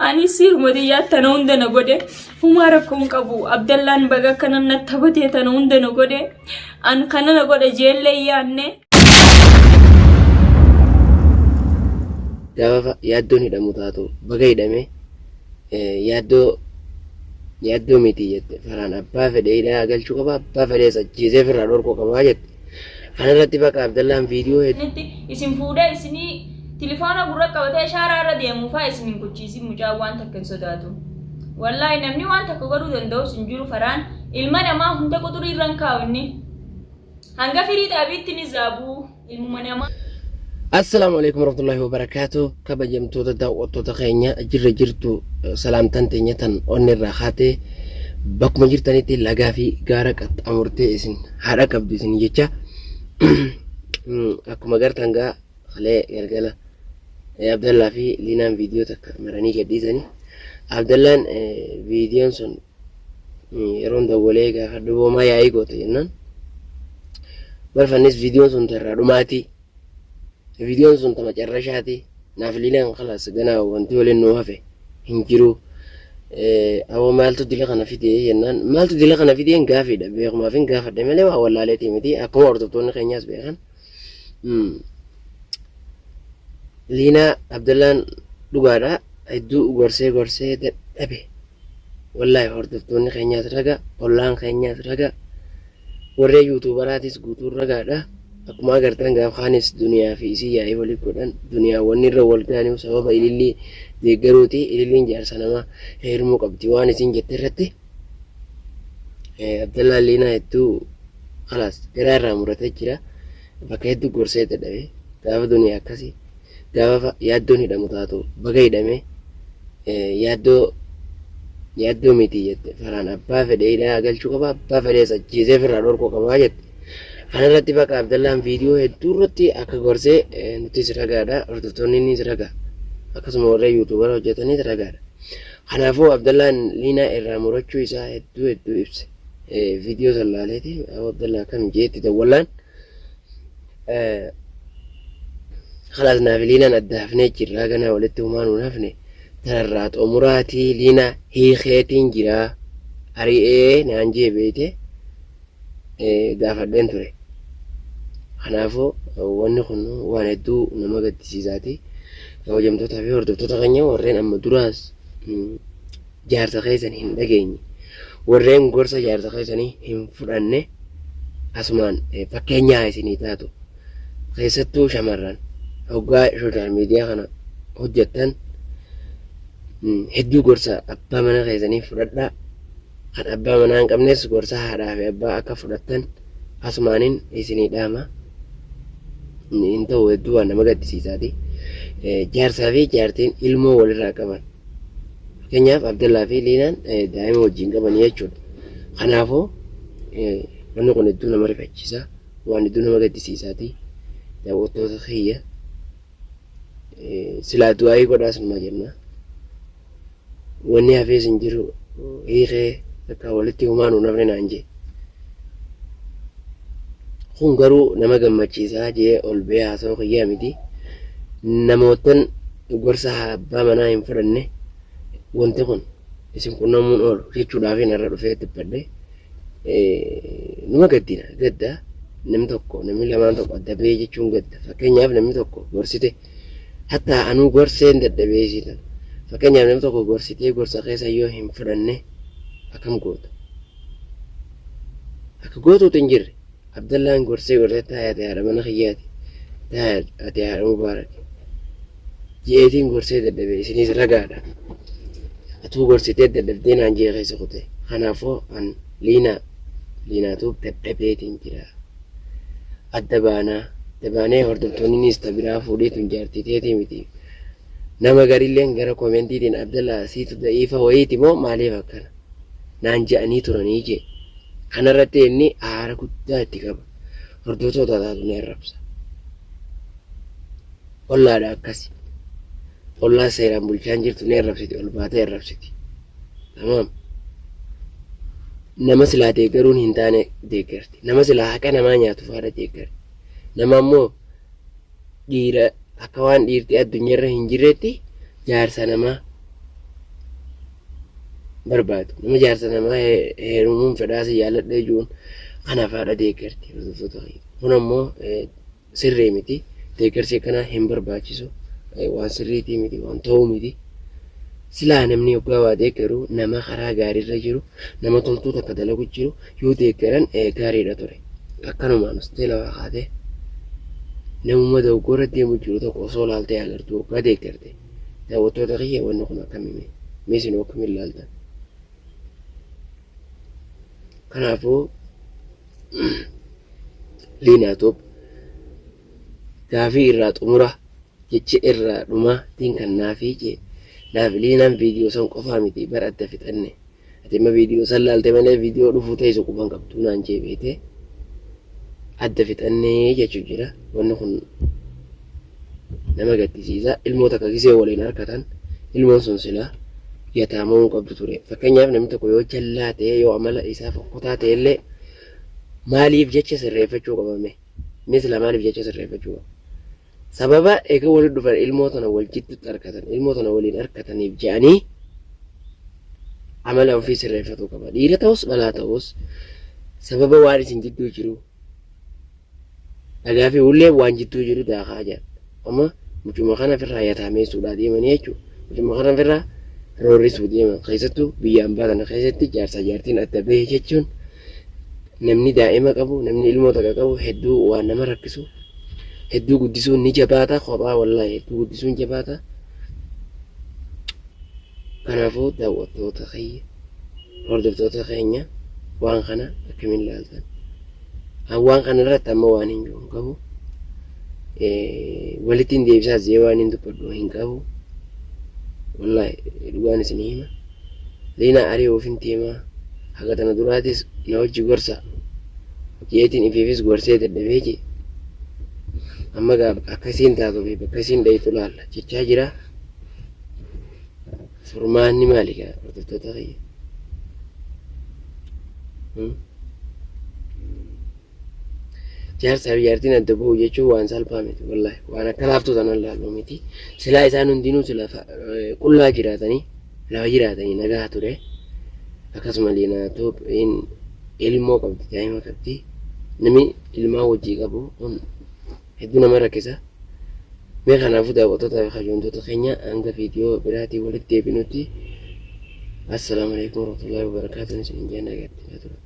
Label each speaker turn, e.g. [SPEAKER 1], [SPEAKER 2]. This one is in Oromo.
[SPEAKER 1] Ani siiruma xiyyaa tana hunda na godhe. Humaa rakkoo hin qabu. Abdallaan baga akkana na taphatee tana hunda na godhe. An kana na godhe jeellee yaanne.
[SPEAKER 2] Gaafa yaaddoon hidhamu taatu baga hidhame yaaddoo yaaddoo miti jette faraan abbaa fedhe hidhaa galchuu qaba abbaa fedhees ajjeesee ofirraa dhorkuu qabaa jette. Kanarratti baqa Abdallaan viidiyoo hedduu
[SPEAKER 1] Isinitti isin fuudhee isinii tilifoona gurra qabatee shaaraa irra deemu faa isin hin kuchiisin mucaan waan takka hin sodaatu. Wallaahi namni waan takka godhuu danda'us hin jiru faraan ilma namaa hunda quxurii irra hin kaa'u inni. Hanga firii xaabiitti ni zaabuu ilmuma namaa.
[SPEAKER 2] Assalaamu alaikum warahmatullahi wabarakaatu kabajamtoota daawwattoota keenya jirra jirtu salaamtaan teenya tan onni irraa kaatee bakkuma jirtanitti lagaa fi gaara qaxxaamurtee isin haadha qabdu isin jecha akkuma gartan gaa kalee galgala Abdallaa fi Liinaan viidiyoo takka maranii gadhiisanii Abdallaan viidiyoon sun yeroon dawwalee gaafadhu boomaa yaa'ii goote jennaan barfannis viidiyoon sun tarraa dhumaatii viidiyoon sun tama carrashaati naaf liilaan kalaas ganaa wanti waliin nuu hafe hin jiru awoo maaltu dila kana fide jennaan maaltu dila kana fideen gaafiidha beekumaaf hin gaafadhe malee waa wallaaleetii miti akkuma hordoftoonni keenyaas beekan Liinaa Abdallaan dhugaadha hedduu gorsee gorsee dadhabe Wallaahi hordoftoonni keenyaas raga, ollaan keenyaas raga, warreen yuutuubaraatis guutuun ragaadha. Akkuma agartan gaaf kaanis duniyaa fi isii yaa'ii wali godhan duniyaa wanni irra wal gaaniif sababa ilillii deeggaruuti. Ililliin jaarsa namaa heerumuu qabdi waan isiin jette irratti Abdallaan Liinaa hedduu kalaas garaa irraa muratee jira. Bakka hedduu gorsee dadhabe gaafa duniyaa akkasii gaafa yaaddoon hidhamu taatu baga hidhamee yaaddoo yaaddoo miti jette faraan abbaa fedhe hidhaa galchuu qaba abbaa fedhees ajjeesee ofirraa dhorkuu qabaa jette. Kanarratti baqa Abdallaan viidiyoo hedduu irratti akka gorsee nutis ragaadha hordoftoonni innis ragaa akkasuma warreen yuutuubara hojjetanis ragaadha. Kanaafuu Abdallaan Liinaa irraa murachuu isaa hedduu hedduu ibse. Viidiyoo san laaleeti Abdallaa akkam jeetti dawwallaan Kalaas naafi Liinaan adda hafnee jirraa ganaa walitti humaa nuun hafne tanarraa xumuraatii Liinaa hiikeetiin jiraa ari'ee naan jee beeyte gaafadheen ture. Kanaafuu wanni kun waan hedduu nama gaddisiisaati. Kabajamtootaa fi hordoftoota keenya warreen amma duraas jaarsa keessan hin dhageenye warreen gorsa jaarsa keessanii hin fudhanne asumaan fakkeenyaa isinii taatu. Keessattuu shamarran hoggaa sooshaal miidiyaa kana hojjettan hedduu gorsa abbaa mana keessanii fudhadhaa. Kan abbaa manaa hin qabnes gorsa haadhaa fi abbaa akka fudhattan asumaanin isinii dhaama. Hin ta'u hedduu waan nama gaddisiisaati. Jaarsaa fi jaartiin ilmoo walirraa qaban. Fakkeenyaaf Abdallaa fi Liinaan daa'ima wajjin qabanii jechuudha. Kanaafuu wanni kun hedduu nama rifachiisa. Waan hedduu nama gaddisiisaati. Daawwattoota kiyya silaa du'aayii godhaa sinuma jenna. Wanni hafees hin jiru hiikee takka walitti humaa nuun hafne naan jee. Kun garuu nama gammachiisaa jee ol ba'ee haasa'uu kiyyaa miti. Namoottan gorsa abbaa manaa hin fudhanne wanti kun isin qunnamuun oolu jechuudhaafin har'a dhufee dubbadhe. Numa gaddina gadda namni tokko namni lamaan tokko adda ba'ee jechuun gadda. Fakkeenyaaf namni tokko gorsite hatta anuu gorseen dadhabee isii tana. Fakkeenyaaf namni tokko gorsitee gorsa keessa yoo hin fudhanne akkam goota? Akka gootuutu hin jirre. Abdallaan gorsee gorsee taa'e ati haadha mana kiyyaati. Taa'e ati haadha Mubaarak. Je'eetiin gorsee dadhabe isinis ragaadha. Atuu gorsitee dadhabdee naan jee keessa kute. Kanaafuu an Liinaa Liinaatu dadhabeetiin jira. Adda baanaa. Adda baanee hordoftoonninis ta biraa fuudhee tun jaartii teetii miti. Nama garilleen gara koomentiitiin Abdallaa siitu da'iifa wayiiti moo maaliif akkana? Naan je'anii turanii jee. Kanarratti inni aara guddaa itti qaba. Hordoftoota taatu ni arrabsa. Ollaadha akkasi. Ollaa seeraan bulchaan jirtu ni arrabsiti ol baatee arrabsiti. Tamaam. Nama silaa deeggaruun hin taane deeggarti. Nama silaa haqa namaa nyaatu faana deeggarti. Nama ammoo dhiira akka waan dhiirti addunyaarra hin jirretti jaarsa namaa barbaadu. Nama jaarsa namaa heerumuun fedhaa si jaaladhee jiruun kanaaf haadha deeggarti hordoftoota kiyya. Kun ammoo sirrii miti. Deeggarsi akkanaa hin barbaachisu. Waan sirriitii miti, waan ta'uu miti. Silaa namni hoggaa waa deeggaru nama karaa gaariirra jiru, nama toltuu takka dalagu jiru yoo deeggaran gaariidha ture. Akkanumaan ustee lafaa kaatee namuma dogoggora deemu jiru tokko osoo laaltee agartuu hoggaa deeggarte. Daawwattoota kiyya wanni kun akkami mee? Mee isin hoo akkamiin laaltan? Kanaafuu Liinaa Tube gaafii irraa xumura jechi irraa dhumaa tiin kan naafii jee naaf Liinaan viidiyoo san qofaa miti bar adda fixanne ati amma viidiyoo san laalte malee viidiyoo dhufuu teessu quban qabdu naan jee beete adda fixannee jechuu jira wanni kun nama gaddisiisa. Ilmoo takka gisee waliin arkatan ilmoon sun silaa yataamamuu hin qabdu ture. Fakkeenyaaf namni tokko yoo jallaa ta'e yoo amala isaa fokkotaa ta'e illee maaliif jecha sirreeffachuu qaba mee? Mee silaa maaliif jecha sirreeffachuu qaba? Sababa eega walitti dhufan ilmoo tana wal jidduutti arkatan ilmoo tana waliin arkataniif je'anii amala ofii sirreeffatuu qaba. Dhiira ta'us dhalaa ta'us sababa waan isin jidduu jiru Dhagaa fi ulleen waan jidduu jiru daakaa jedhan. Amma mucuma kana ofirraa yataameessuudhaa deemanii jechuudha. Mucuma kana ofirraa roorrisuu deeman. Keessattuu biyya ambaa tana keessatti jaarsaa jaartiin adda bahe jechuun namni daa'ima qabu, namni ilmoo takka qabu hedduu waan nama rakkisu. Hedduu guddisuun ni jabaata kophaa wallaahi hedduu guddisuun jabaata. Kanaafuu daawwattoota kiyya hordoftoota keenya waan kana akkamiin ilaaltan? An waan kana irratti amma waan hin jiru hin qabu. Walitti hin deebisaas jee waan hin dubbadhu hin qabu. Wallaahi dhugaan isin hima. Liinaa ari'uuf hin deema. Haga tana duraatis na wajji gorsa. Jeetiin ifiifis gorsee dadhabee jee. Amma gaa akka isiin taatuu fi bakka isiin dhayitu laalla jechaa jira. Furmaanni maali gaa hordoftoota kiyya? Jaarsaa fi jaartiin adda bu'u jechuun waan salphaa miti wallaahi waan akka laaftuu tanan laallu miti. Silaa isaan hundinuu sila qullaa jiraatanii lafa jiraatanii nagaa ture. Akkasuma Liinaa Tuubiin ilmoo qabdi daa'ima qabdi. Namni ilmaan wajjii qabu kun hedduu nama rakkisa. Mee kanaafuu daawwattootaa fi kabajamtoota keenya hanga viidiyoo biraatiin walitti deebinutti assalaamu alaikum warahmatullahi wabarakaatuun isinin jenna nagaatti tura.